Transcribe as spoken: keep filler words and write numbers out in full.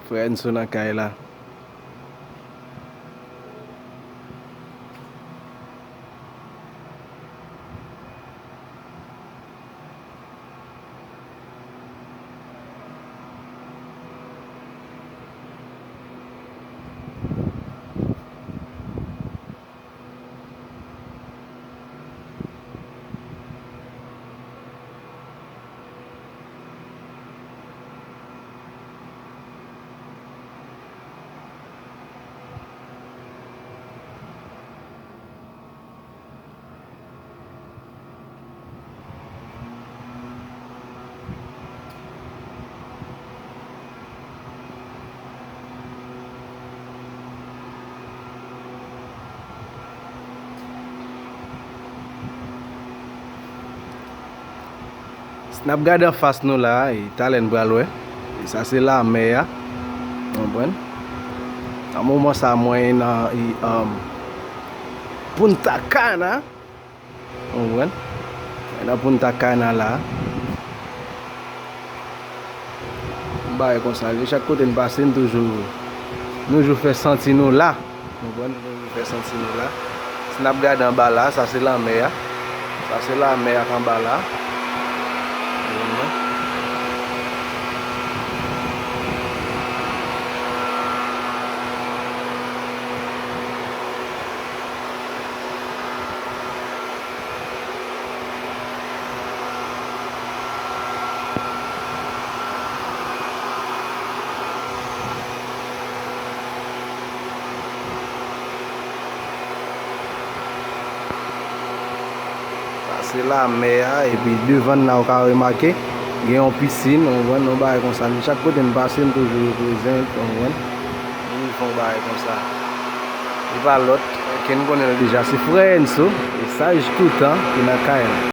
Frè Enso nan kay la. Si n ap gade anfas nou la, e talè n pral wè. E sa se lamè a. Ou konprann? Nan moman sa, mwen nan, e, um, Punta Cana. Ou konprann? Mwen nan Punta Cana la. Bagay konsa, chak kote n pase, n toujou, nou toujou fè santi nou la. Ou konprann? Nou toujou fè santi nou la. Si n ap gade anba la, sa se lanmè a. Sa se lanmè a k anba la. Ou konprann? Sa se lamè a, epi devan n la, ou ka remake, gen yon pisin, ou konprann, yon bagay konsa. Chak kote m pase, m toujou reprezante, ou konprann. M toujou fè yon bagay konsa. Li pa lòt, ke n konnen l deja, se frè Enso, e Saj Toutan ki nan kay la.